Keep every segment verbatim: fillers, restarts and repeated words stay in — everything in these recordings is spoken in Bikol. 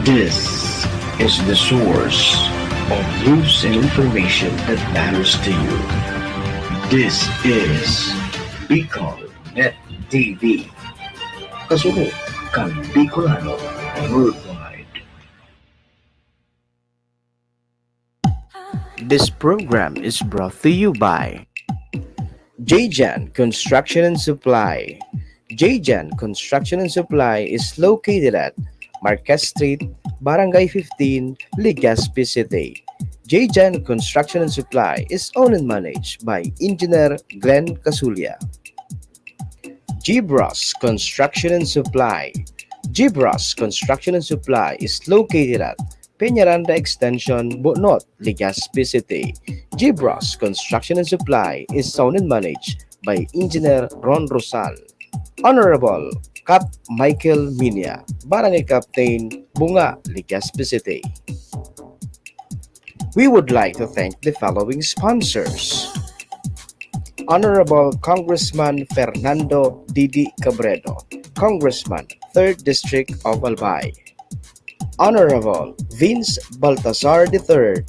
This is the source of news and information that matters to you. This is Bicol Net T V. Kasunod kan Bicolano Worldwide. This program is brought to you by J J N Construction and Supply. J J N Construction and Supply is located at Marquez Street, Barangay fifteen, Legazpi City. J J N Construction and Supply is owned and managed by Engineer Glenn Casulia. Gibras Construction and Supply. Gibras Construction and Supply is located at Peñaranda Extension, Bunot, Legazpi City. Gibras Construction and Supply is owned and managed by Engineer Ron Rosal. Honorable Cap Michael Minia, Barangay Captain, Bunga, Legazpi City. We would like to thank the following sponsors: Honorable Congressman Fernando Didi Cabredo, Congressman, third District of Albay. Honorable Vince Baltazar the third,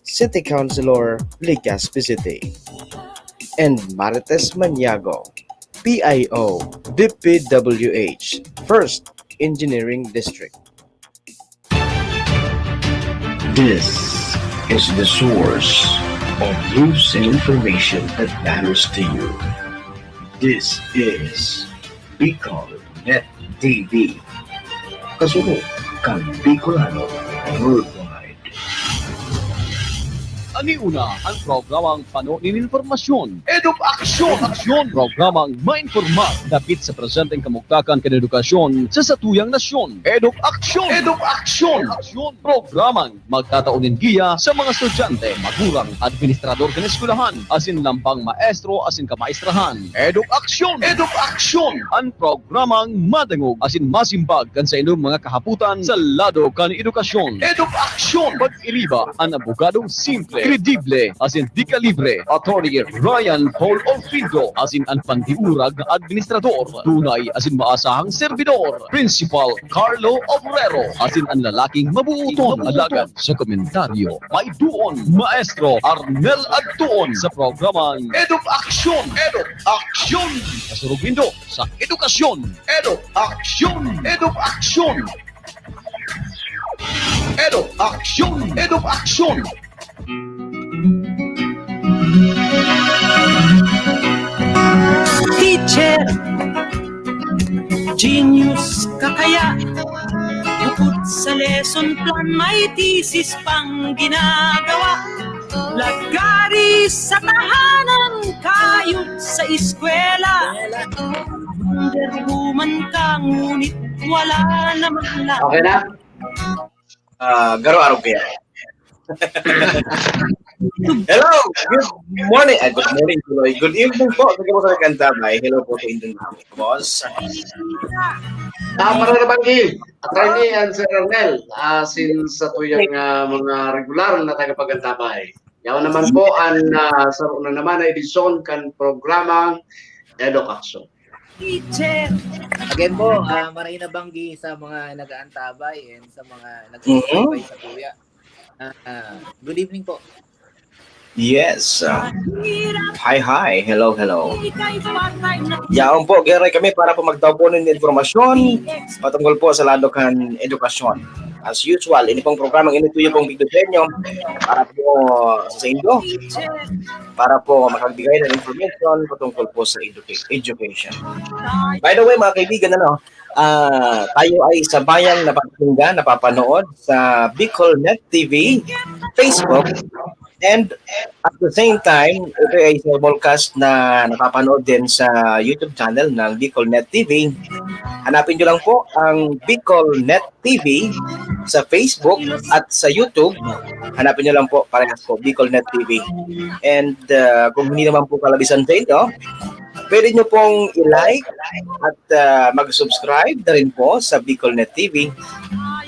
City Councilor, Legazpi City. And Marites Maniago, P I O, D P W H, First Engineering District. This is the source of news and information that matters to you. This is Bicol Net T V. Kasunod kan Bicolano Worldwide. Ani una an programang pano nin impormasyon. Eduk Aksyon! Aksyon! Programang mainformar dapit sa presenteng kamugtakan kan edukasyon sa satuyang nasyon. Eduk Aksyon! Eduk Aksyon! Aksyon! Programang magtatao nin giya sa mga estudyante, magurang, administrador kan eskwelahan, asin lambang maestro asin kamaestrahan. Eduk Aksyon! Eduk Aksyon! An programang madangog asin masimbag kan saindong mga kahapotan sa lado kan edukasyon. Eduk Aksyon! Pag-iriba an abogadong simple, kredible, asin dekalibre, Attorney Ryan Paul Olfindo, asin an pandiurag na administrador, tunay asin maasahang serbidor, Principal Carlo Obrero, asin an lalaking mabuoton, alagad sa komentaryo, may duon, Maestro Arnel Agtuon, sa programang Eduk Aksyon! Eduk Aksyon! Kasurog nindo sa edukasyon! Eduk Aksyon! Eduk Aksyon! Eduk Aksyon! Eduk Aksyon! Teacher, genius ka kaya? Bukod sa lesson plan, may thesis pang ginagawa. Lagari sa tahanan, kayod sa eskwela. Wonder Woman ka, ngunit wala namang laman. Okay na? Ah, garo arog kaya. Hello! Good morning! Ah, good morning, tuloy. Good evening po sa gabos na nag-antabay. Hello po sa inyong mga boss. Ah, para na banggi, attorney and Sir Arnel, ah, since sa tuyang, ah, mga regular na tagapag-antabay. Yaon naman po ang, ah, saro na naman na edisyon kan programang Eduk Aksyon. Again po, ah, maray na banggi sa mga nag-aantabay and sa mga nagsusubaybay sa kuya. Ah, ah, good evening po. Yes. Ah, hi, hi. Hello, hello. Yaon po, gere kami para po magtao po nin impormasyon patungkol po sa lado kan edukasyon. As usual, ini pong programang ini tuyo pong bigto sa inyo para po sa saindo, para po makagbigay ng information patungkol po sa educa-, education. By the way, mga kaibigan, ano, ah, tayo ay sabayang napapakinggan, napapanood sa Bicol Net T V, Facebook, and at the same time, ito ay simulcast na napapanood din sa YouTube channel ng Bicol Net T V. Hanapin nyo lang po ang Bicol Net T V sa Facebook at sa YouTube. Hanapin nyo lang po, parehas po, Bicol Net T V. And, ah, kung hindi naman po kalabisan sa inyo, pwede nyo pong i-like at, ah, mag-subscribe na rin po sa Bicol Net T V.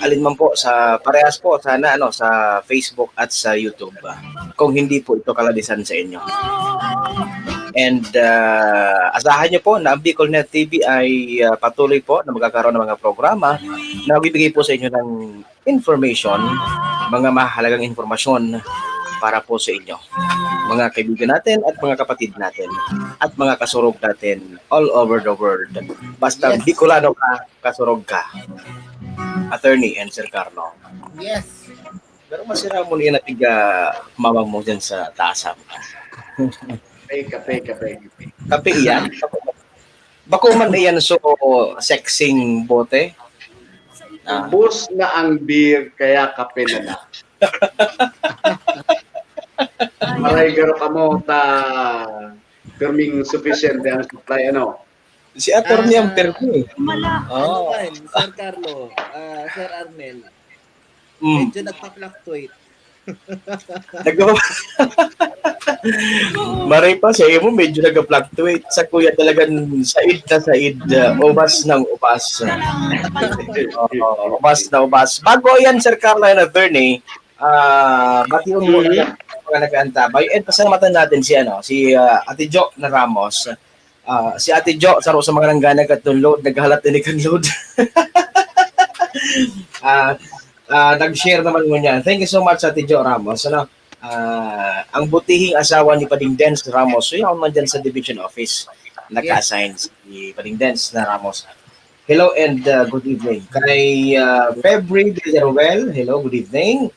Alin man po sa, parehas po sana, ano, sa Facebook at sa YouTube, ah, kung hindi po ito kalabisan sa inyo. And ah, asahan niyo po na ang Bicol Net T V ay ah, patuloy po na magkakaroon ng mga programa na magbibigay po sa inyo ng information, mga mahalagang impormasyon para po sa inyo, mga kaibigan natin at mga kapatid natin at mga kasurog natin all over the world. Basta Yes. Bicolano ka, kasurog ka. Attorney and Sir Carlo. Yes. Pero masira mo niya na tiga mama mo dyan sa taas, ha? Kape, kape, kape, kape. Kape iyan? Bako man iyan so sexing bote? Ah, Ubus na ang beer, kaya kape na lang. Maray garo kamo ta pirming sufficient ang supply, ano? si attorney ang Ah, permi. Ano Oh. man, Sir Carlo, ah, Sir Arnel, Mm. medyo nagpa-fluctuate. Nag- Maray pa, sa imo, medyo nag-fluctuate. Sa kuya talagang said na said, uh, ubas ng ubas. Oo, ubas na ubas. Bago yan, Sir Carlo and attorney, ah, bati yung mga, mga nag-aantabay. And pasalamatan natin si, ano, si ah, Ate Jo na Ramos. Ah, si Ate Jo, saro sa mga nangganag at download, naghalat din kan load. Ah, ah, nag-share naman ngunyan. Thank you so much, Ate Jo Ramos. Ano? Ah, ang butihing asawa ni Pading Dens Ramos. So, yun man dyan sa division office. Naka-assign si Pading Dens na Ramos. Hello and uh, good evening. Kay uh, February Villaruel, hello, good evening.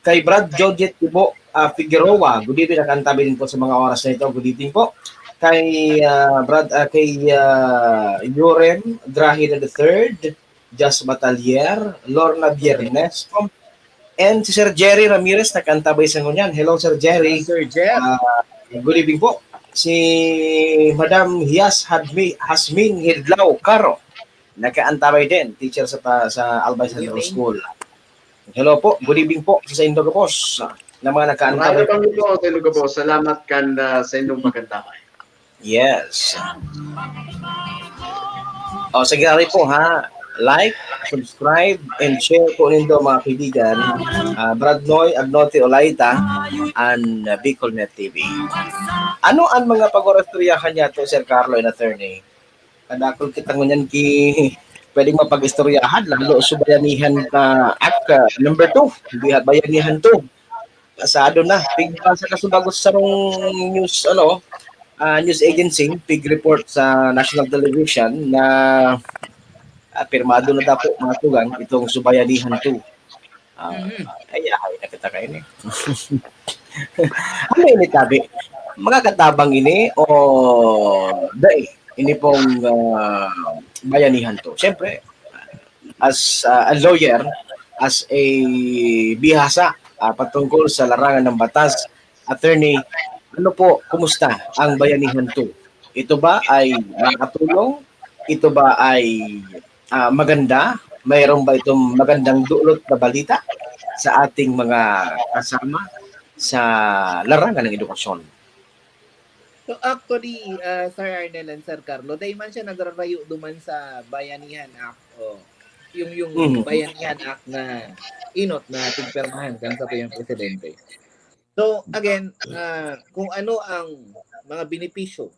Kay Brad Jojit Tibo uh, Figueroa, good evening, nakaantabi din po sa mga oras na ito. Good evening po. Kay uh, Brad, uh, kay uh, Yorem Grahe the third, Jas Batalier, Lorna Biernes, and si Sir Jerry Ramirez, nakaantabay sa ngunyan. Hello, Sir Jerry. Sir Jeff. Ah, good evening po. Si Madam Hias Hadmi, Hasmin Hidlao Caro, nakaantabay din, teacher sa pa- sa Albay Central Good evening. School. Hello po, good evening po sa indo gabos na mga nakaantabay. Maraming po sa indo gabos. Salamat kan uh, sa indong pagkantabay. Yes. O, sige, ari po, ha. Like, subscribe, and share po nindo, mga kaibigan. Ah, Brad Noy Agnote Olaita, and uh, Bicol Net T V. Ano ang mga pag-oristoryahan niya to, Sir Carlo and attorney? Kadakol kita ngunyan ki pwedeng mapag-istoryahan, lalo sa Bayanihan na Act, ah, number two, Biha- Bayanihan two. Pasado na. Pigbasa ka sa bago sa sarong news, ano, ah, news agency, pig-report sa national television na ah, pirmado na dapo, mga tugang, itong Subayanihan two. Ah, Mhm. Ay, yahay na kita kayo ni. Ano ini, tabi? Mga katabang ini o dai? Ini pong ah, Bayanihan two. Siyempre, as ah, a lawyer, as a bihasa ah, patungkol sa larangan ng batas, attorney, ano po, kumusta ang Bayanihan two? Ito ba ay makatulong? Ito ba ay ah, maganda? Mayroon ba itong magandang dulot na balita sa ating mga kasama sa larangan ng edukasyon? So actually, uh, Sir Arnel and Sir Carlo, dahil man siya nagrarayo duman sa Bayanihan Act, o yung yung Mhm. Bayanihan Act na inot na pigpirmahan kan satuyang presidente. So again, uh, kung ano ang mga benepisyo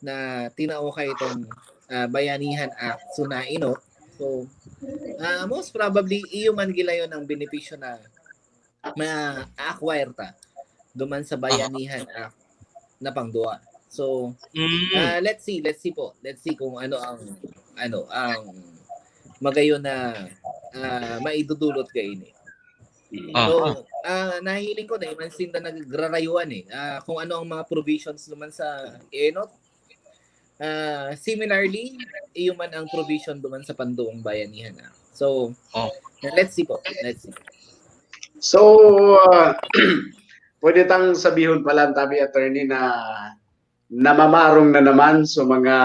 na tinao kay itong uh, Bayanihan Act, so nainot. So uh, most probably, iyo man gilayon ang benepisyo na ma-acquire ta duman sa Bayanihan Act na pangduwa. So, Mm. ah, let's see, let's see po. Let's see kung ano ang ano ang magayon na ah, maidudulot kaini. Ah. So, ah, nahiling ko na iman sinda nagrarayuan eh. Ah, kung ano ang mga provisions naman sa inot. Ah, similarly, iyo man ang provision duman sa panduong Bayanihan Act. So, Oh. let's see po. Let's see. So, uh, pwede tang sabihon pala ang tabi, attorney, na namamarong na naman sa mga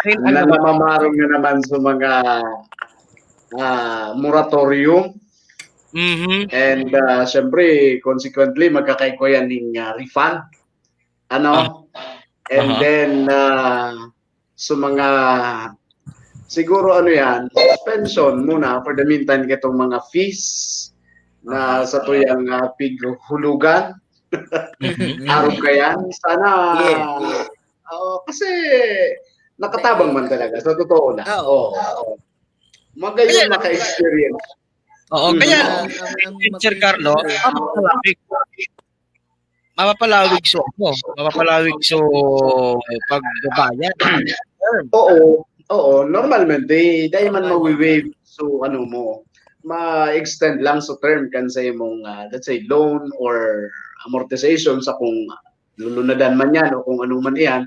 Arin, na ano ba? namamarong na naman sa mga ah, moratorium, Mhm. and uh, syempre, consequently, magkakaigwa yan ng uh, refund. Ano? Ah. And Aha. Then, uh, sa mga, siguro ano yan, suspension muna for the meantime itong mga fees na satuyang, ah, pighulugan. Arog kaiyan. Sana, oo, kasi nakatabang man talaga, sa totoo lang. Oo, oo. Magayon maka-experience. Oo, kaya, Sir Carlo, mapapalawig, mapapalawig so, ano, mapapalawig so pagbabayad. Oo, oo, normalmente, dai man mawi-waive so, ano mo, ma-extend lang so term kan sa imong, ah, let's say, loan or amortization sa kung lulunadan man yan o kung ano man iyan,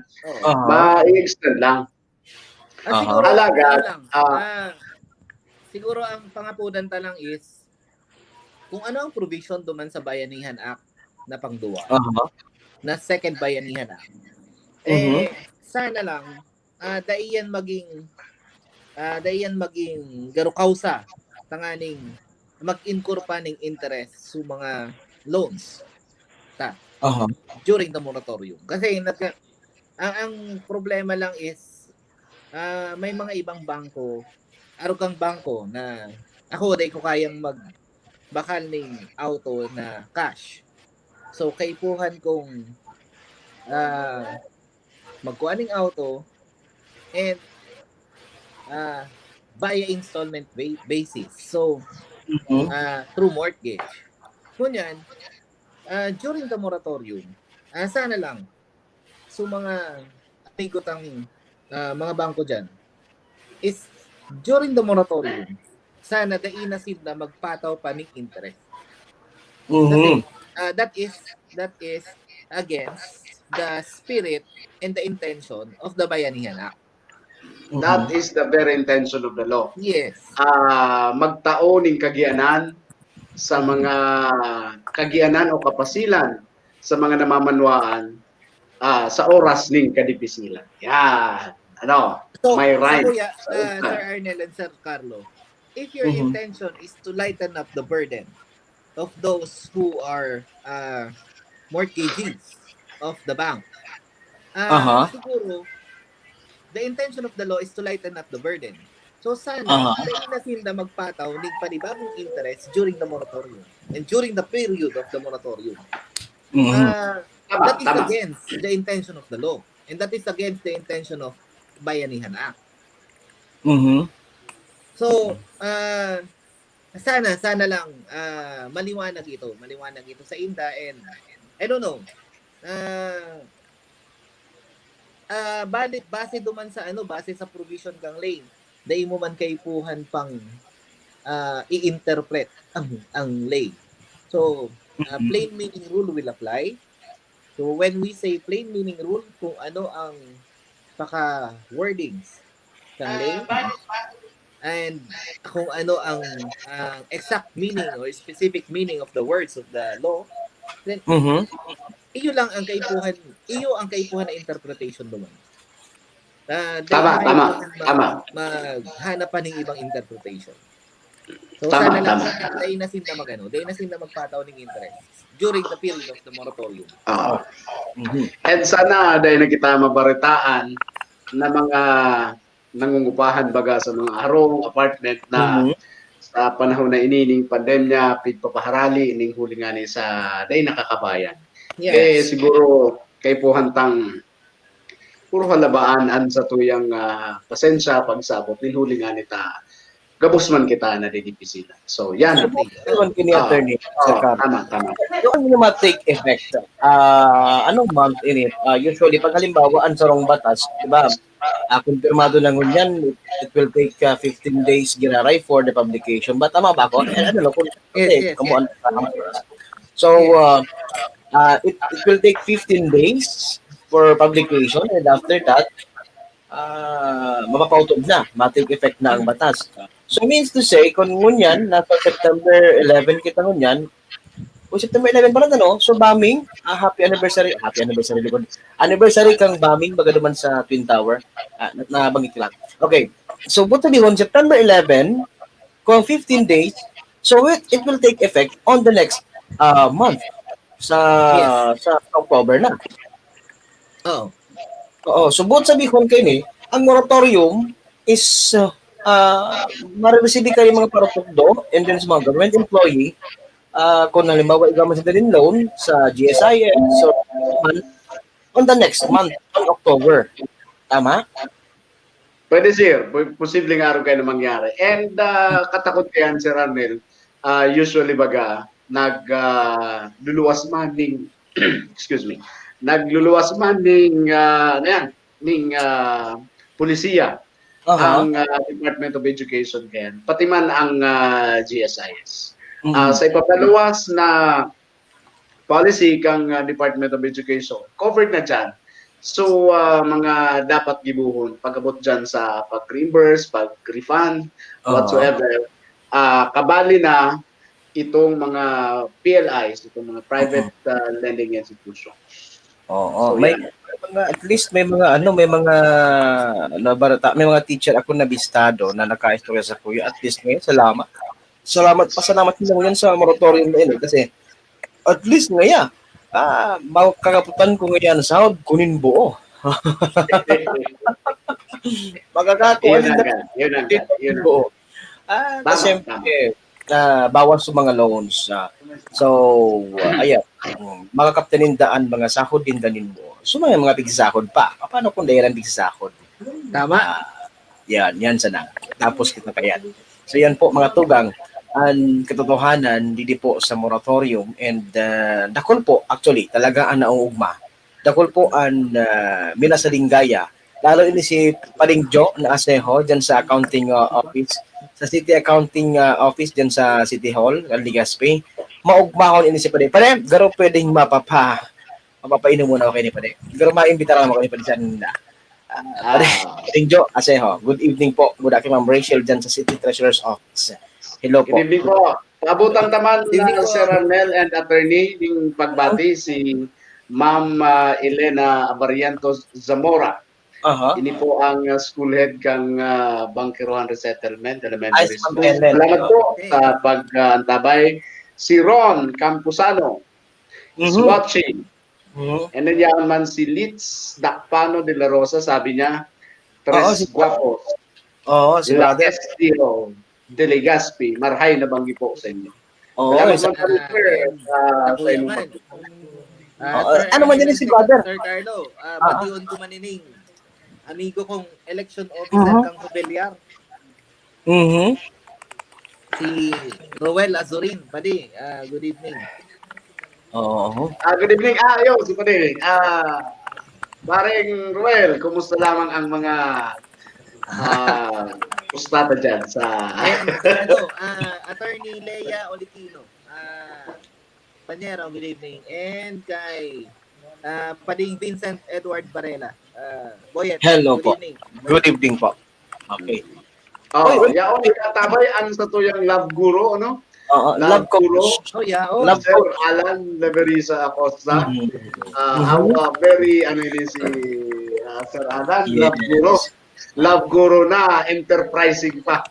ma-extend lang. Ah, siguro, Alagad, ano lang, ah, ah, siguro ang pangapodan ta lang is kung ano ang provision duman sa Bayanihan Act na pangduwa, na Second Bayanihan Act. Eh, sana lang, ah, dai yan maging, ah, dai yan maging garo kausa tanganing mag-incur pa ning interest sa mga loans ta during the moratorium. Kasi nagka-, ang, ang problema lang is, ah, may mga ibang bangko, arog kang bangko na ako, dai ko kayang magbakal ning auto na cash. So, kaipuhan kong, ah, magkua ning auto and, ah, via installment ba-, basis. So, ah, through mortgage. Ngunyan, ah, during the moratorium, ah, sana lang, so mga amigo tang, ah, mga bangko dyan, is during the moratorium, sana dai na sinda magpataw pa ning interest. Kasi, ah, that is, that is against the spirit and the intention of the Bayanihan Act. That is the very intention of the law. Yes. Ah, magtao ning kagianan sa mga kagianan o kapasilan sa mga namamanwaan, ah, sa oras ning kadipisilan. Yan. Ano, so, may right. Kuya, ah, Sir Arnel and Sir Carlo, if your intention is to lighten up the burden of those who are, uh, mortgagees of the bank, ah, siguro, the intention of the law is to lighten up the burden. So, sana, dai na sinda magpataw ning panibagong interest during the moratorium and during the period of the moratorium. Ah, that is against the intention of the law. And that is against the intention of Bayanihan Act. So, ah, sana, sana lang, ah, maliwanag ito, maliwanag ito sa inda, and I don't know, ah, ah, bali, base duman sa ano, base sa provision kang lay, dai mo man kaipuhan pang, ah, i-interpret ang, ang lay. So, ah, plain meaning rule will apply. So, when we say plain meaning rule, kung ano ang paka-wordings kang lay, and kung ano ang, ah, exact meaning or specific meaning of the words of the law, then iyo lang ang kaipuhan, iyo ang kaipuhan na interpretation naman. Ah, dai na kaipuhan mag-, maghanap pa ning ibang interpretation. So, sana lang, dai na sinda mag-ano, dai na sinda magpataw ning interest during the period of the moratorium. Oo. And sana, dai na kita mabaretaan na mga nangungupahan baga sa mga harong, apartment na sa panahon na ini ning pandemya, pigpapaharali ning huli ngani sa dai nakakabayad. Yes. Eh, siguro, kaipuhan tang puro halabaan an satuyang, ah, pasensya, pagsabot, nin huli ngani ta gabos man kita na didipisilan. So, yan. So, buot silingon kini, attorney, Sir Carl. Tama, tama. Yung ma-take effect, ah, anong month ini? Ah, usually, pag halimbawa, ang sarong batas, di ba, ah, kumpirmado na ngunyan, it, it will take, ah, fifteen days giraray for the publication. But tama ba ako? Eh, ano, kung, yes, yes, kamo yes. So, ah, ah, it, it will take fifteen days for publication, and after that, ah, mapapautob na, ma-take effect na ang batas. So, means to say, kung ngunyan, nasa September eleven kita ngunyan, o September eleven pala, ano? So, bombing, ah, happy anniversary, happy anniversary, likod. Anniversary kang bombing, baga naman sa Twin Tower, ah, na, nabanggit ko lang. Okay, so, buot sabihon, September eleven, kung fifteen days, so it, it will take effect on the next, ah, month, sa, sa October na. Oo. Oo, so buot sabihon kaini, ang moratorium is, ah, ah, mareresibir kayo mga paratukdo and then sa mga government employee, Ah, kung halimbawa, igwa man sinda nin loan sa G S I S, so, on the next month, on October. Tama? Pwede, sir. Posibleng araw kayo na mangyari. And uh, katakot yan, Sir Arnel, uh, usually baga, nag uh, luluwas man ning excuse me, nagluluwas man ning uh, ano yan, ning uh, polisiya uh-huh. ang uh, Department of Education kayan, pati man ang uh, G S I S. Mm-hmm. Uh, sa ipapaluwas na policy kang uh, Department of Education, covered na dyan. So, uh, mga dapat gibuhon, pag-abot dyan sa pag-reimburse, pag-refund, uh-huh. whatsoever, uh, kabali na itong mga P L Is, itong mga private uh, lending institutions. Oo, so, may, may mga, at least may mga ano, may mga nabarata, may mga teacher ako na bistado na nakaistorya sa kuya. At least ngayon, salamat. Salamat, pasalamat nila ngayon sa moratorium na yun kasi at least ngayon, ah, makakaputan ko ngayon sahod kunin buo. Makakakuha din na yun, yun, yun, buo. Ah, kasi uh, bawas sa mga loans. Uh, so, uh, ayan, makakapta ninda an mga sahod ninda nin buo. So, may mga pigsahod pa. Paano kung dahil ang pigsahod? Tama. Uh, yan, yan sana. Tapos kita kaya. So, yan po, mga tugang, ang katotohanan, didi po sa moratorium and uh, dakul po, actually, talaga ang nauugma. Dakul po ang uh, minasalinggaya lalo ini si Pading Jo na Aseho dyan sa accounting uh, office, sa city accounting uh, office dyan sa City Hall, Legazpi. Maugmahon ini si Pading. Pare, garo pwedeng mapapa, mapapainom muna ako kayo ni Pare. Garo maimbita lang ako ni Pare sa nila. Uh, Pare, Pading Jo, Aseho. Good evening po. Good afternoon, Ma'am Rachel dyan sa City Treasurer's Office. Hello po. Good evening po. Paabutan taman na Sir Arnel and Attorney ning pagbati si Ma'am uh, Elena Abariantos Zamora. Uh-huh. Ini po ang uh, school head kang uh, Bangkerohan Resettlement Elementary School. Salamat po sa pag-antabay. Si Ron Camposano is mm-hmm. watching. Mm-hmm. And then yan man si Litz Dakpano de la Rosa, sabi niya, tres oh, si guapos. Oo, oh, si brother. De Legazpi, marhay na banggi po sa inyo. Oo, salamat sa, sa, sa inyo. Uh, ano man din si brother? Sir Carlo, uh, ah. Batiyon ko manining. Amigo kong election officer uh-huh. kang Cubeliar. Mm-hmm. Si Roel Azurin, padi, uh, good evening. Oo. Uh, good evening. Ah, yo, si padi. Ah, Pareng Roel, kumusta lamang ang mga uh, ustata dyan sa... Ayan, ano, uh, Attorney Lea Olikino. Uh, Panyero, good evening. And kay uh, Pading Vincent Edward Varela. Uh, Boyet, hello good po. Evening. Good evening po. Okay. Oh, yaon, ikatabay ang sa tuyang love guru, ano? Uh, love, love coach. Oh, yeah. Oh. Love Sir coach. Alan Leverisa Acosta. Mm-hmm. Uh, how uh, very, ano yun si uh, Sir Alan, yes. Love guru. Love guru na, enterprising pa.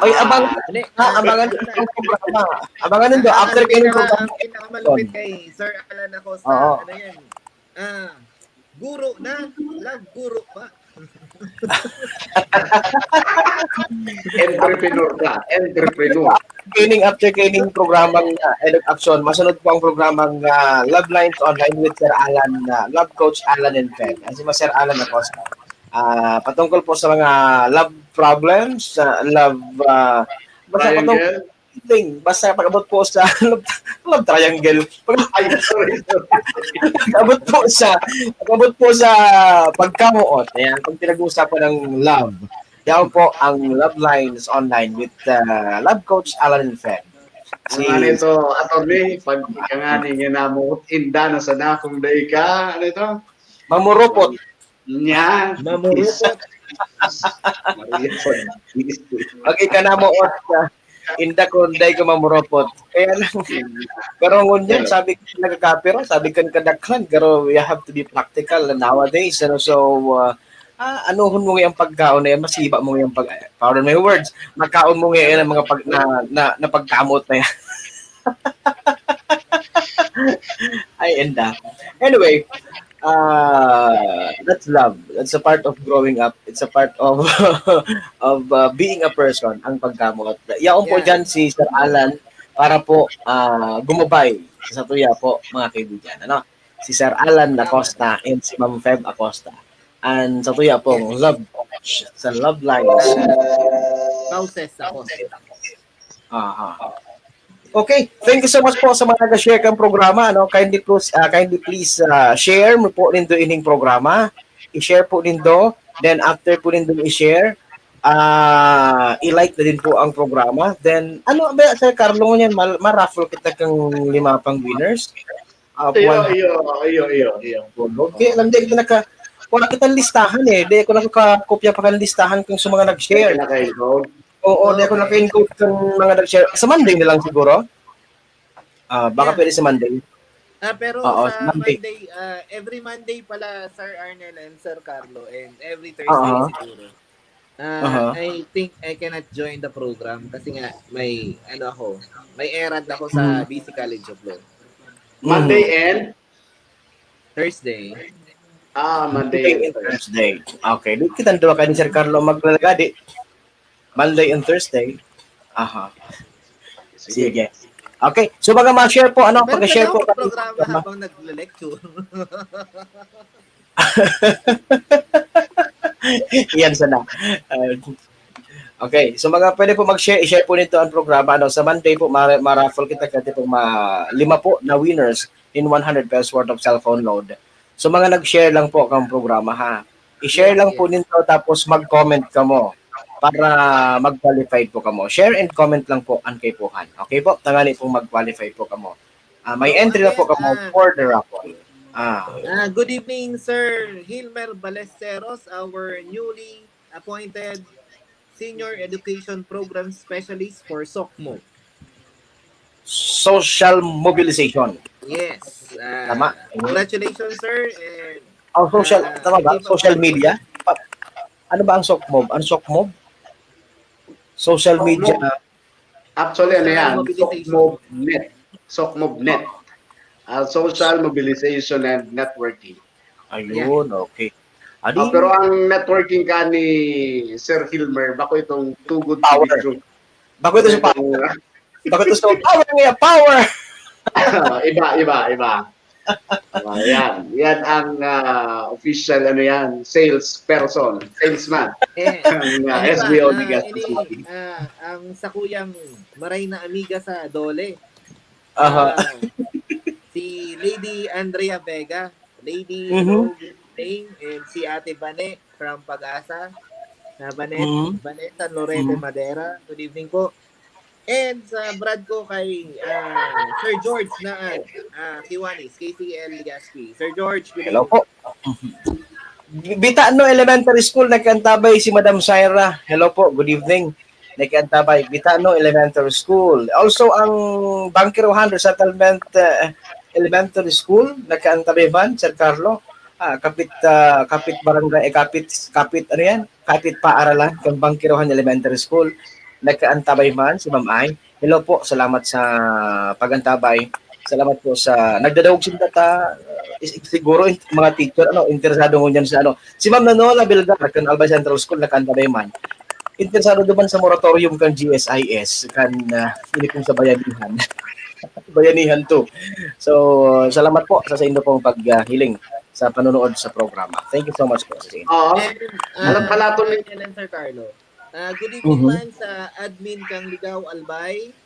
Oy, abang, ah, abangan nindo ang programa. Abangan nindo after kaining programa. Ang pinakamalupit kay Sir Alan Acosta, oh. Ano yan? Ah, guro na, love guru pa. Entrepreneur ka, entrepreneur. Kaining after kaining programang uh, Eduk Action, masunod po ang programang uh, Love Lines Online with Sir Alan, uh, Love Coach Alan and Fed. Kasi mas Sir Alan ako. Uh, patungkol po sa mga love problems, uh, love uh, basta patungkol Thing, basta pag-abot po sa love, love triangle. Pag, ay, sorry, sorry. Pag-abot po sa pag-abot po sa pagkamuot. Ayan, pag pinag-uusapan ng love. Yan po ang Love Lines Online with uh, Love Coach Alan and Fred. Si... Ano ito, attorney? Pag ika nga ni nga namuot, inda na sana kung dai ka, ano ito? Mamurupot. Nya. Mamurupot. Pag ika namuot ka, inda ko, dai ko mamurupot. Kaya lang, pero ngunyan, sabi ko talaga kapiro, sabi ko kadakhan, pero you have to be practical nowadays. Ano, so, uh, ah, anuhon mo ngayong pagkaon na yan, masiba mo ngayong pag, pardon my words, makaon mo ngayon ang mga pag, na, na, na pagkamot na yan. Ay, enda. Anyway, uh, that's love. That's a part of growing up. It's a part of of uh, being a person, ang pagkamot. Yaon po dyan si Sir Alan. para po, ah, gumabay sa tuya po, mga kaibigan, ano? Si Sir Alan Acosta and si Ma'am Feb Acosta. And sa tuya pong love, sa love lines. Spouses Acosta. Aha. Okay, thank you so much po sa mga nag-share kang programa, no? Kindly please, ah, kindly please, ah, share mo po nindo ining programa. I-share po nindo. Then after po nindo i-share, ah, i-like na din po ang programa. Then ano ba, Sir Carlo, ngunyan, ma-, ma-raffle kita kang lima pang winners? Ah, Iyo, one iyo, iyo, iyo, iyo. Okay, lang di kita naka, wala kitang listahan eh. Di ako nakakopya pa kan listahan kung sa mga nag-share. Naka-encode. Oo, di ako Okay. naka-encode kan mga nag-share. Sa Monday na lang siguro. Ah, baka Yeah. pwede sa Monday. Ah, pero Oo, sa Monday. Monday, ah, every Monday pala, Sir Arnel and Sir Carlo, and every Thursday Oo. siguro. Ah, Aha. I think I cannot join the program kasi nga may, ano ako, may errand ako sa Mm. B C College of Law. Monday Mhm. and Thursday. Ah, Monday Monday and and Thursday. Thursday. Okay, di kita dalawa kayo ni Sir Carlo maglalagadi. Monday and Thursday. Aha. Sige. Okay. So, mga ma-share po, ano, Pero pag-share pwede po. ako magprograma habang nag-lecture. Yan sana. Uh, okay. So, mga pwede po mag-share, i-share po nito ang programa. Ano, sa Monday po, ma-, ma-raffle kita kasi po ma-, lima po na winners in one hundred pesos worth of cellphone load. So, mga nag-share lang po kang programa, ha. I-share Yes, lang po yes. ninyo, tapos mag-comment kamo para mag-qualify po kamo. Share and comment lang po ang kaipuhan. Okay po? Tangani pong mag-qualify po kamo. Ah, may So, entry na po again, kamo ah, for the raffle. Ah. Ah, good evening, Sir Hilmer Balesteros, our newly appointed Senior Education Program Specialist for SOCMO. Social mobilization. Yes. Ah, Tama. Congratulations, sir. And, Oh, social, ah, tama ba? hindi pa Social po- media? Pa-, ano ba ang SOCMOB? Ang SOCMOB? Social SOCMOB. media. Actually, ano Social yan? mobilization. SOCMOB net. SOCMOB net. Ah, social mobilization and networking. Ayun, okay. Adi, Ah, pero ang networking ka ni Sir Hilmer, bako itong too good to Power. be true. Bako ito sa power. Bako ito sa power niya, power. Iba, iba, iba. Ah, yan. Yan ang ah, official, ano yan, salesperson, salesman. Eh, Ang ah, ano ba, S B O ah, Legazpi ini, City. Ah, ang sakuyang maray na amiga sa Dole. Aha. Ah, si Lady Andrea Vega, Lady, Mhm. hello, good evening, and si Ate Bane from Pag-asa. Na Bane, Mhm. Bane San Lorete Mhm. Madera. Good evening po. And sa brad ko kay ah, Sir George na ah, Kiwanis, K C L Legazpi. Sir George, good Hello evening. Po. Bitano Elementary School, nagkaantabay si Madam Syra. Hello po, good evening. Nagkaantabay, Bitano Elementary School. Also, ang Bangkirohan Resettlement uh, Elementary School, nagkaantabay man, Sir Carlo. Ah, kapit, ah, kapit barangay, eh, kapit, kapit, ano yan? Kapit paaralan, kang Bangkirohan Elementary School. Nagkaantabay man si Ma'am Ay. Hello po, salamat sa pag-antabay. Salamat po sa nagdadawog sinda ta, is-, siguro in-, mga teacher, ano, interesado ngunyan sa, ano. Si Ma'am Nanola Belgar, kan Albay Central School, nakaantabay man. Interesado naman sa moratorium kan G S I S, kan, ah, ini pong sa Bayanihan. Bayanihan two. So, salamat po sa, sa inyo pong paghiling sa panonood sa programa. Thank you so much po sa inyo. Oo. And, ah, Alam pala ito ni Ellen, Sir Carlo. Ah, good evening Mhm. man sa admin kang Ligaw Albay.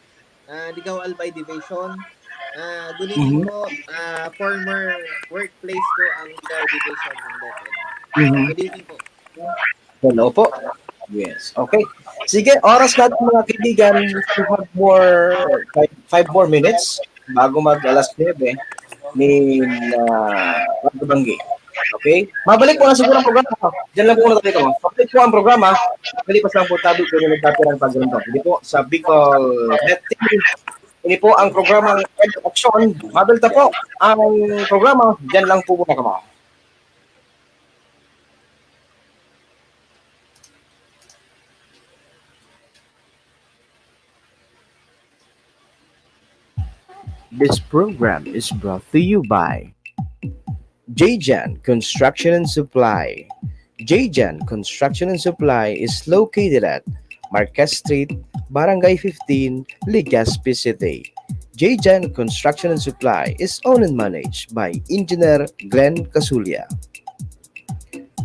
Ah, Ligaw Albay Division. Ah, good evening Mhm. Po. Ah, former workplace ko ang Ligaw Division ng DepEd. Mhm. Good evening po. Hello po. Yes. Okay. Sige, oras natin, mga kaibigan. We have more, five, five more minutes bago mag alas nuebe ni, ah, Radyo Banggi. Okay? Mabalik po na siguro ang programa. Diyan lang po muna tayo. Mabalik po ang programa. Malipas lang po tabi ko na nagtapirang pagramdam. Hindi po sa Bicol Net T V. Ini po ang programang Aksyon. Mabalik po ang programa. Diyan lang po muna kamo. This program is brought to you by J J N Construction and Supply. J J N Construction and Supply is located at Marquez Street, Barangay fifteen, Legazpi City. J J Construction and Supply is owned and managed by Engineer Glenn Casulia.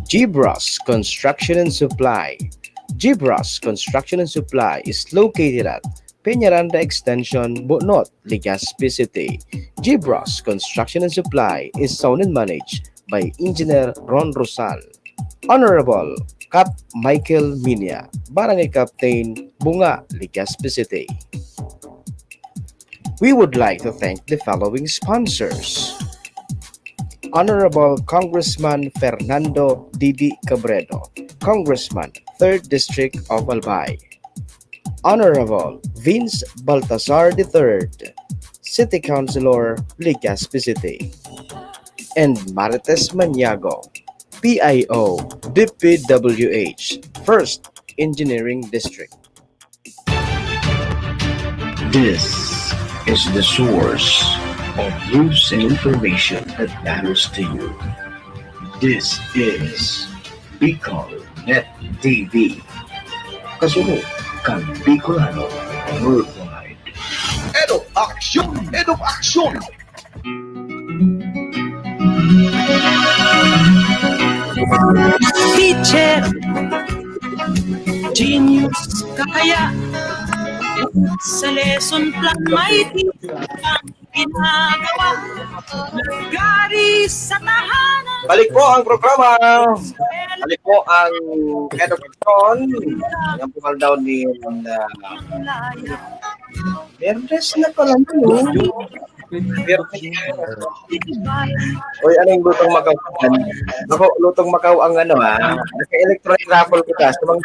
Gibras Construction and Supply. Gibras Construction and Supply is located at Peñaranda Extension, Bunot, Legazpi City. Gibras Construction and Supply is owned and managed by Engineer Ron Rosal. Honorable Cap Michael Minia, Barangay Captain, Bunga, Legazpi City. We would like to thank the following sponsors. Honorable Congressman Fernando Didi Cabredo, Congressman, third District of Albay. Honorable Vince Baltasar the third, City Councilor, Legazpi City. And Marites Maniago, P I O, D P W H, First Engineering District. This is the source of news and information that matters to you. This is Bicol Net T V. Kasunod kan Bicolano Worldwide. Edo Aksyon! Edo Aksyon! Teacher, genius ka kaya? Sa lesson plan may teacher ang ginagawa. Nagari sa tahanan. Balik po ang programa. Balik po ang Edo Aksyon. Ang pangal daw ni, uh, Biyernes na pala, no? Biyernes. Uy, ano yung lutong Macau? Ako, lutong Macau ang ano, ha? Naka-electronic raffle kita. Sa mga,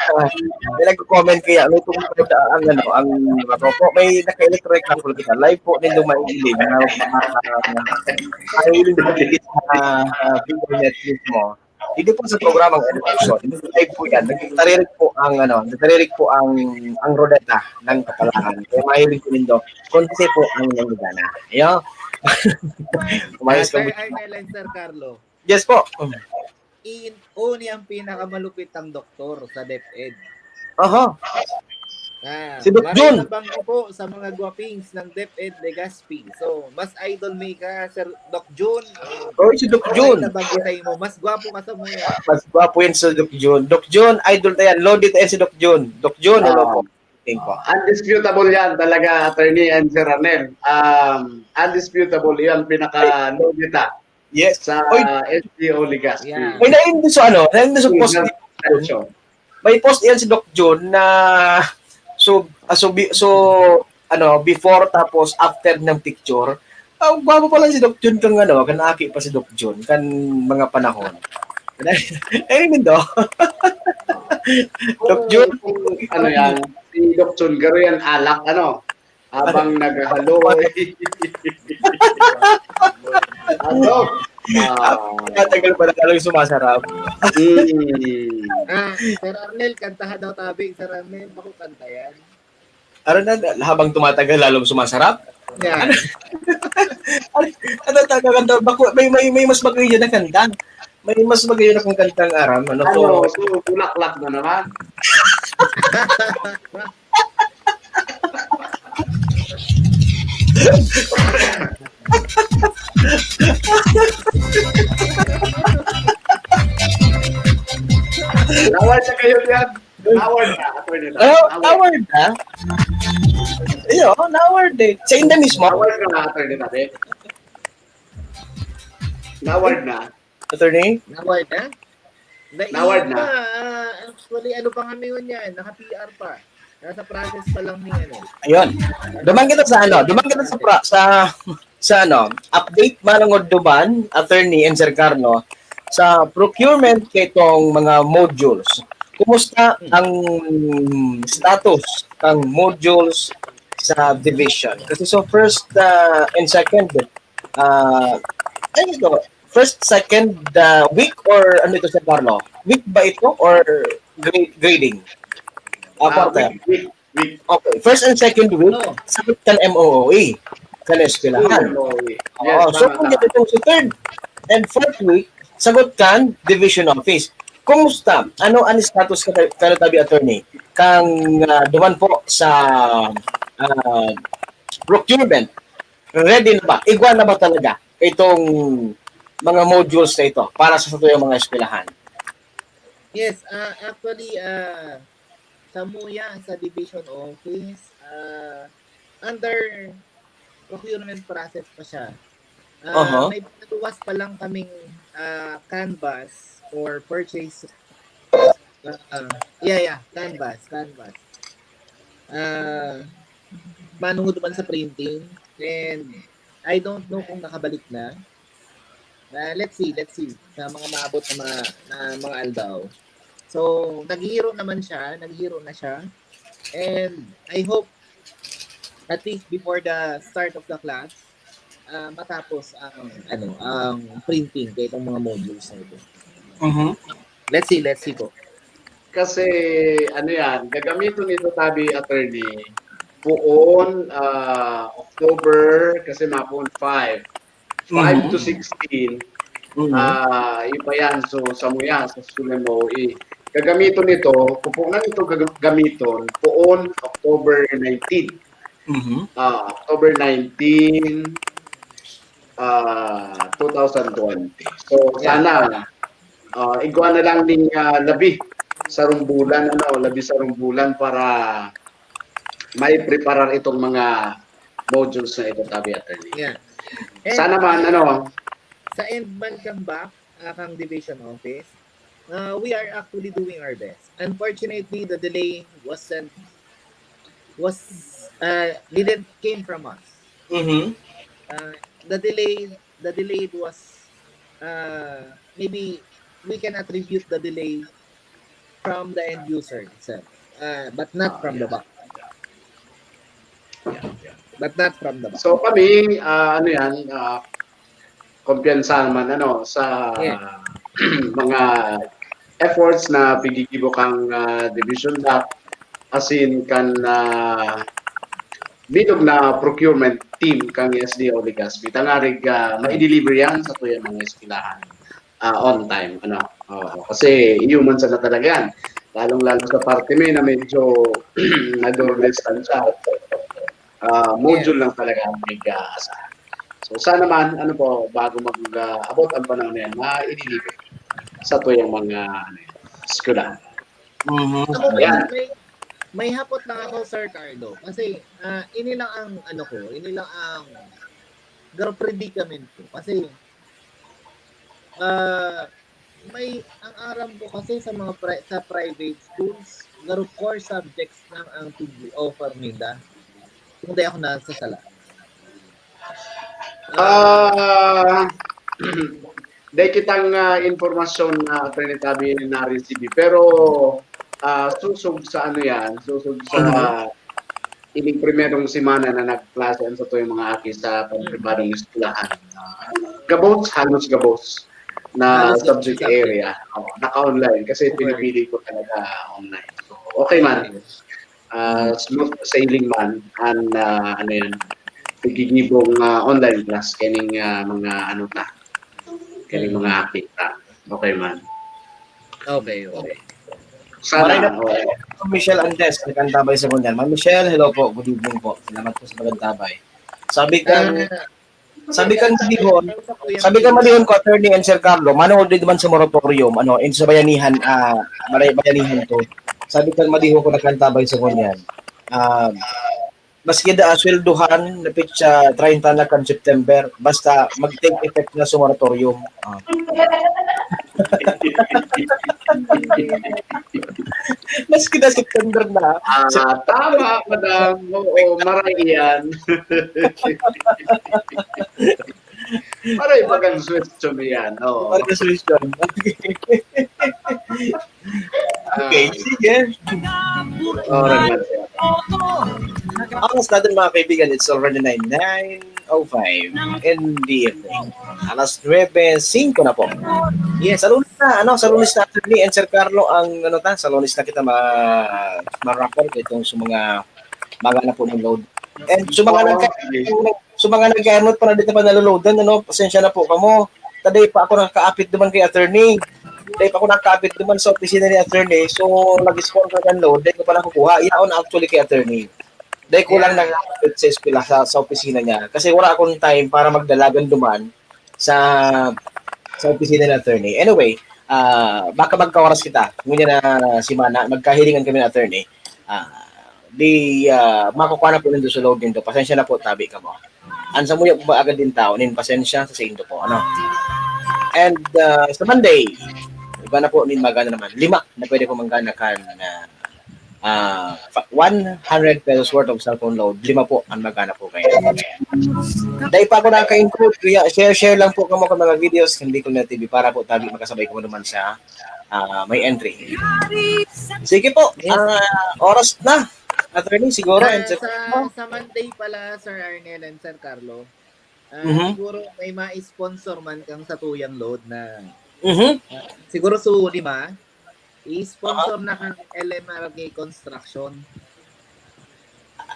may nagko-comment kaya, lutong Macau ang ano, ang Macau po. May naka-electronic raffle kita. Live po nindong maiiling. Na, ah, maiiling dito sa, ah, Bicol Net mismo. Dito po sa programang Edo Aksyon, live po yan. Nagtaririk po ang, ano, nagtaririk po ang, ang rodeta ng kapalaran. Kaya mahiling po nindo, konti po ang inyong ligana. Ayo. Umayos ka Ay, mo. Ay, ay, Sir Carlo. Yes po. In, uni ang pinakamalupit ang doktor sa DepEd. Aha. Ah, Si Doc Jun. Maray na banggi po sa mga gwapings ng DepEd Legazpi. So, mas idol mi ka, Sir Doc Jun. Oy, si Doc Maray Jun. Na banggi sa imo. Mas gwapo ka sa muya. Mas gwapo yan si Doc Jun. Doc Jun, idol ta yan. Lodi ta yan si Doc Jun. Doc Jun, hello po. Thank you. Undisputable yan talaga, Attorney and Sir Arnel. Um, undisputable yan, pinaka-lodi ta Yes. Sa Oy, S P O Legazpi. Yeah. May naindos sa ano, naindos sa post ni Doc Jun. May post yan si Doc Jun na so, ah, so, bi- so, ano, before tapos after ng picture. Ah, gwapo pala si Doc Jun kang ano, kan aki pa si Doc Jun, kan mga panahon. Ay, nindo. Doc Jun. Ano yan? Si Doc Jun, garo yan, alak, ano? Habang naghahaloy. Ano? Ah. Matagal pa na talagang sumasarap. Mm. Ah, Sir Arnel, kantahan daw tabi. Sir Arnel, bako kanta yan. Ano na, habang tumatagal, lalong sumasarap? Yan. Ano, ano, ano, ano, bako, may, may, may mas magayon na kanta. May mas magayon akong kantang aram. Ano to? Ano, so, bulaklak na naman. Nawal na kayo yan. Nawal na, Attorney Tan. Nawal na? Iyo, nawal din. Sa inda mismo? Nawal na, Attorney Tan. Nawal na. Attorney? Naward na? Naward na. Ah, actually, ano pa kami yun yan? Naka-P R pa. Nasa process pa lang ni ano. Ayun. Duman kita sa ano, duman kita sa pra- sa sa ano, update manungod duman, Attorney and Sir Carlo, sa procurement kitong mga modules. Kumusta ang status ng modules sa division? Kasi so first, ah, and second, ah, ano ito? First, second, ah, week or ano ito, Sir Carlo? Week ba ito or grade, grading? Ah, Ah, quarter? Week, week, week. Okay, first and second week, sagot kan M O O E, kan eskwelahan. M O O E. Oo, yes, so tama, kung tama. Ganito, sa third and fourth week, sagot kan division office. Kumusta? Ano ang status ka, ka tabi, attorney? Kang, ah, duman po sa, ah, procurement, ready na ba? Igwa na ba talaga itong mga modules na ito para sa satuyang mga eskwelahan? Yes, ah, actually, ah, samuya sa division office, ah, under procurement process pa siya. Ah, Aha. May pinaluwas pa lang kaming ah, canvas for purchase. Ah, yeah, yeah, canvas, canvas. Ah, manungod man sa printing, and I don't know kung nakabalik na. Ah, let's see, let's see sa mga maabot na mga, na mga aldaw. So, naghihiro naman siya, naghihiro na siya. And I hope at least before the start of the class, ah, matapos ang, ano, ang printing kay itong mga modules na ito. Mhm. Let's see, let's see po. Kasi ano yan, gagamiton ito tabi, attorney, puon ah, October, kasi mapuon five. five Mhm. to sixteen, Mhm. ah iba yan. So, samuya sa school M O E. Gagamiton ito, pupunan ito gag- gamiton puon October nineteen. Mhm. Ah, October nineteen, ah, two thousand twenty. So, sana, ah, igwa na lang ning ah, labi sa rumbulan, ano, labi sa rumbulan para may preparar itong mga modules na ito, tabi, attorney. Yeah. And Sana man, ano, sa end man kang back, ah, kang division office, uh, we are actually doing our best. Unfortunately, the delay wasn't was uh, didn't came from us. Mhm. Uh, the delay the delay was uh, maybe we can attribute the delay from the end user itself, uh, but not from the back. But not from the back. So kami, ah, ano yan, ah, kumpiyansa naman, ano, sa Yeah. mga efforts na piggigibo kang ah, division doc, asin kan ah, bilog na procurement team kang S D O Legazpi. Tangarig ah, ma-deliver yan sa tuyang mga eskwelahan ah, on time, ano. Oo, kasi human sana talaga yan. Lalong-lalo sa parte mi na medyo nagdordistansya. Ah, module lang talaga ang nag-aasa. So sana man, ano po, bago mag-abot ang panahon na yan, ma-deliver sa tuyang mga ano, yan, eskwela. Mhm. Ako, Ayan. may, may hapot lang ako, Sir Carlo. Kasi, ah, ini lang ang, ano ko, ini lang ang garo predicament ko. Kasi, ah, may, ang aram ko kasi sa mga pri- sa private schools, garo core subjects lang ang pig-offer nila. Kung di ako nasasala. Ah, dai kitang ah, impormasyon na, attorney, tabi na na-receive, pero ah, susog sa ano yan, susog sa ining primerong semana na nagklase ang sa tuyang mga aki sa pagpribadong eskwelahan. Ah, gabos, halos gabos na Halos subject gabos. Area. Oh, naka-online kasi Okay. Pinipili ko talaga online. So, okay man. Ah, smooth sailing man ang ah, ano yan, pigigibong ah, online class kaning ah, mga ano ta, kaning mga aki ta. Okay man. Okay, okay. Sana, Maray na okay. Ma'am Michelle Andes, nagkantabay sa ngunyan. Ma'am Michelle, hello po. Good evening po. Salamat po sa pagkantabay. Sabi kan, Ah, sabi kan Malihon, sa Kuya sabi kan Malihon ko, attorney and Sir Carlo, manood din naman sa moratorium, ano, in sa bayanihan, ah, Malay-, bayanihan to. Sabi kan Malihon ko, nagkantabay sa ngunyan. Ah, maski da sweldohan, napit sa treinta na kan September, basta mag-take effect na sa moratorium. Ah. Maski na September na. Ah, tama, madam. Oo, maray yan. Maray bagang suwestyon yan. Oo. Ano suwestyon? Okay, sige. Alright. Oras natin, mga kaibigan, it's already nine, nine oh five in the evening. Alas nuebe singko na po. Yes, sa Lunes na, ano, sa Lunes na, attorney and Sir Carlo, ang, ano ta, sa Lunes na kita ma-, ma-raffle itong sa mga, mga na po ng load. And sa mga nagka-, sa mga nagka-, ano, pa na dito pa naloloadan, ano, pasensya na po kamo. Taday pa ako nakakaapit naman kay attorney. Dai pa ko nakapit duman sa opisina ni attorney. So, nag-sponsor kan load, dai ko pa nakukuha. Yaon actually kay attorney. Dai ko lang Yeah. nakakapit sa eskwela, sa, sa opisina niya. Kasi wala akong time para magdalagan duman sa, sa opisina ni attorney. Anyway, ah, baka magkaoras kita. Ngunyan na semana, magkahilingan kami ni attorney. Ah, di, ah, makukuha na po nindo sa load nindo. Pasensya na po, tabi kamo. An samuya po ba agad din tao, nin pasensya sa saindo po, ano? And, ah, sa Monday, iba na po, nin magana naman. Lima na pwede po manggana kan, ah, ah, fa-, one hundred pesos worth of cellphone load. Lima po ang magana po kayo. Dahil pa ako nakaka-include, kaya share-share lang po kamo kan mga videos kan Bicol Net T V para po tabi makasabay ko naman sa, ah, may entry. Sige po, Yes. ah, oras na. Attorney, siguro, Ah, and sa, sa Monday pala, Sir Arnel and Sir Carlo, ah, Mhm. siguro may ma-sponsor man kang satuyang load na, Mhm. ah, siguro sa lima, i-sponsor Aha. na kang L M R K Construction.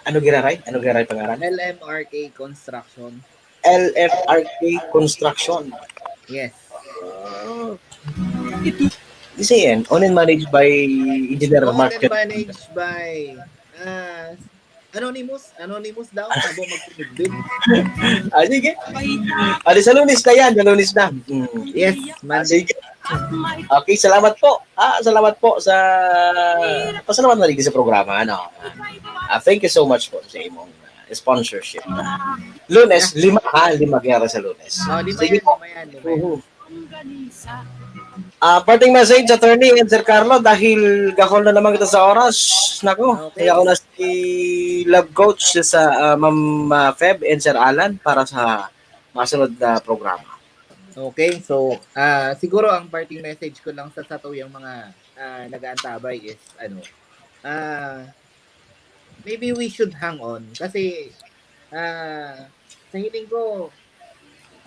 Ano giraray? Ano giraray pangaran? L M R K Construction. L F R K Construction. Yes. Oh. Ito, isa yan. Owned and managed by Engineer Owned Mark. and managed by, ah, Anonymous. Anonymous daw. Abo magpinigbil. Ah, sige. Ah, di sa Lunes na yan. Sa Lunes na. Mm. Yes, Ah, Monday. sige. Okay, salamat po. Ah, salamat po sa, pasalamat na rin sa programa, ano. Ah, thank you so much po sa imong, ah, sponsorship. Lunes, Yeah. lima, ha? Lima gyara sa Lunes. Oh, lima Sige yan, po. lima yan, lima yan. Oo. Ah, parting message, Attorney and Sir Carlo, dahil gahol na naman kita sa oras. Nako, Okay. kaya ko na si Love Coach sa, ah, Ma'am, ah, Feb and Sir Alan para sa masunod na programa. Okay, so, ah, siguro ang parting message ko lang sa satuyang mga, ah, nag-aantabay is, ano, ah, maybe we should hang on kasi, ah, sa hiling ko,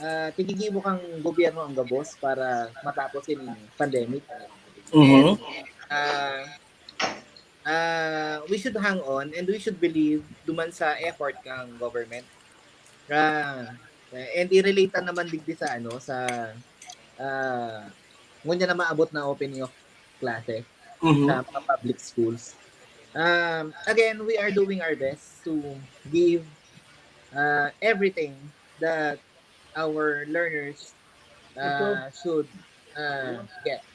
ah, tigigibo kang gobyerno ang gabos para matapos ini pandemic. Mhm. And, ah, ah, we should hang on and we should believe duman sa effort kang government. Ah, and i-relate ta naman digdi sa, ano, sa, ah, ngunyan na maabot na opening of classes Mhm. sa mga public schools. Um, again, we are doing our best to give, uh, everything that our learners, uh, Ito. should, uh, get.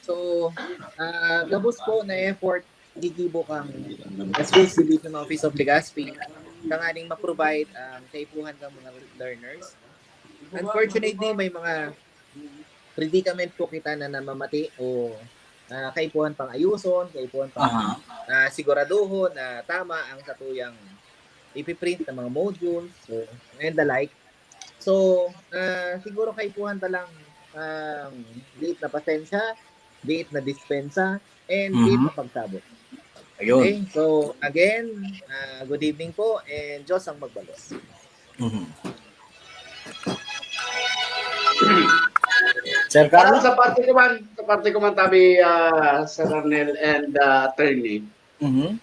So, uh, gabos po na effort gigibo kang Schools Division Office of Legazpi tanganing ma-provide ang kaipuhan ng mga learners. Unfortunately, may mga predicament po kita na namamati o, ah, kaipuhan pang ayuson, kaipuhan pang, Aha. ah, siguraduhon na tama ang satuyang ipiprint ng mga modules, so, and the like. So, ah, siguro kaipuhan ta lang, um, liit na pasensya, liit na dispensa, and liit Mhm. na pagsabot. Ayun. Okay, so again, ah, good evening po and Diyos ang magbalos. Mhm. Sir Carlo? Ah, sa parte ko man, sa parte ko man, tabi, ah, Sir Arnel and, ah, Attorney. Mhm.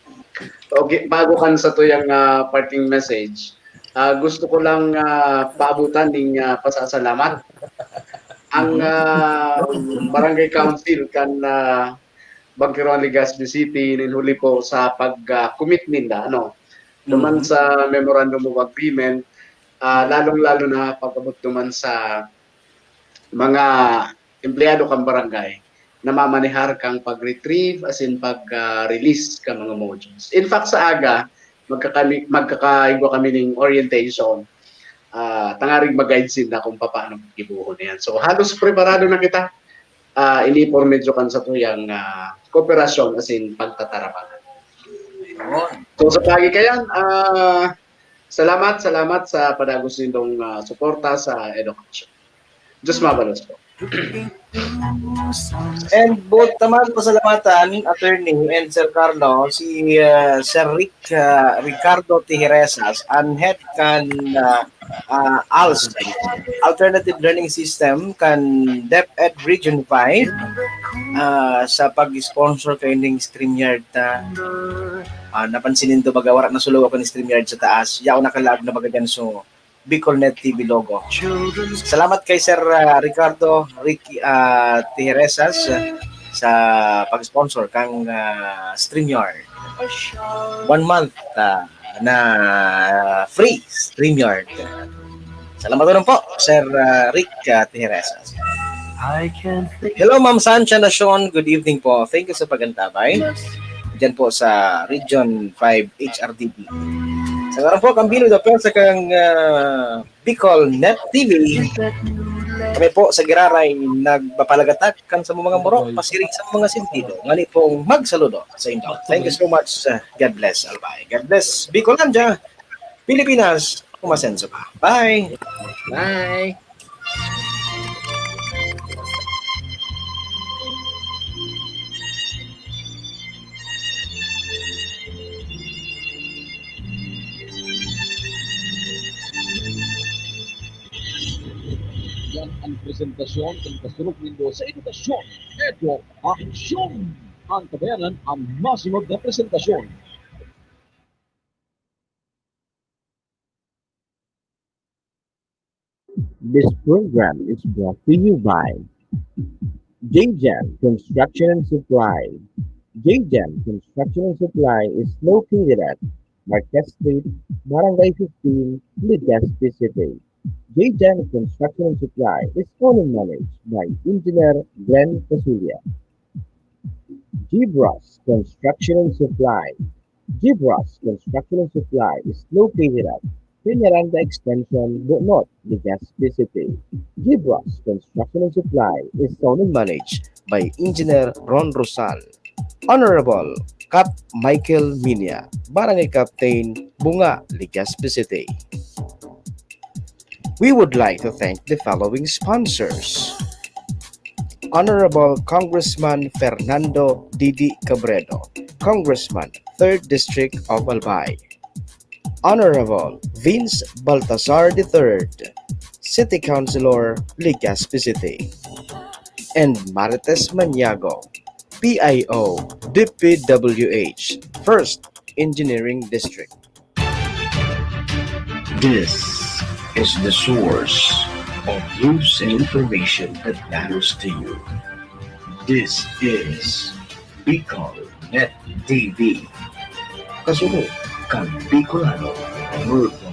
Okay, bago kan satuyang, ah, parting message, ah, gusto ko lang, ah, paabutan ning, ah, pasasalamat. Ang, Mhm. ah, Barangay Council kan, ah, Bangkeroan, Legazpi City, nin huli po sa pag, ah, commit ninda, ano, duman Mhm. sa Memorandum of Agreement, ah, lalong-lalo na pag-abot duman sa mga empleyado kan barangay na mamanehar kan pag-retrieve asin pag, ah, release kan mga modules. In fact, sa aga, magkakami-, magkakaigwa kami ning orientation. Ah, tangaring mag-guide sinda kung papaano gibohon yan. So, halos preparado na kita. Ah, ini por medyo kan satuyang, ah, kooperasyon asin pagtatarabangan. Yun. So, sa pagi kayan, ah, salamat, salamat sa padagos nindong, ah, suporta sa education. Diyos mabalos po. And buot naman pasalamatan, Attorney and Sir Carlo, si, ah, Sir Rick, ah, Ricardo Tijeresas, an head kan, ah, ah, als, Alternative Learning System kan DepEd Region five, ah, sa pag-sponsor kaining StreamYard ta. Ah, napansin nindo baga, wala na sulaw ako ni StreamYard sa taas. Yaw nakalaag na baga dyan, so, Bicolnet T V logo. Salamat kay Sir, ah, Ricardo Ricky, ah, Tijeresas, ah, sa pag-sponsor kang, ah, StreamYard. One month, ah, na free StreamYard. Salamat naman po, Sir, ah, Rick, ah, Tijeresas. Hello, Ma'am Sancha Nacion. Good evening po. Thank you sa pag-antabay. Diyan po sa Region five H R D B. Sa ngaran po, Kambino da Persa kang, ah, Bicolnet T V. Kami po sa Giraray nagpapalagatak kan sa mga muro, pasiring sa mga sentido. Ngani pong magsaludo sa inyo. Thank you so much. Uh, God bless, Albay. God bless, Bicolandia, Pilipinas. Umasenso pa. Bye! Bye! Yan ang presentasyon kan kasurog nindo sa edukasyon, edu, aksyon. Ang Kabayanan ang masunod na presentasyon. This program is brought to you by J J M Construction and Supply. J J M Construction and Supply is located at Marquez Street, Barangay fifteen, Legazpi City. J J M Construction and Supply is owned and managed by Engineer Glenn Casulia. Gibras Construction and Supply. Gibras Construction and Supply is located at Peñaranda Extension, Bonot, Legazpi City. Gibras Construction and Supply is owned and managed by Engineer Ron Rosal. Honorable Cap Michael Minia, Barangay Captain, Bunga, Legazpi City. We would like to thank the following sponsors. Honorable Congressman Fernando Didi Cabredo, Congressman, Third District of Albay. Honorable Vince Baltasar the third, City Councilor, Legazpi City. And Marites Maniago, P I O, D P W H, First Engineering District. This is the source of news and information that matters to you. This is Bicol Net T V. Kasunod kan Bicolano Worldwide.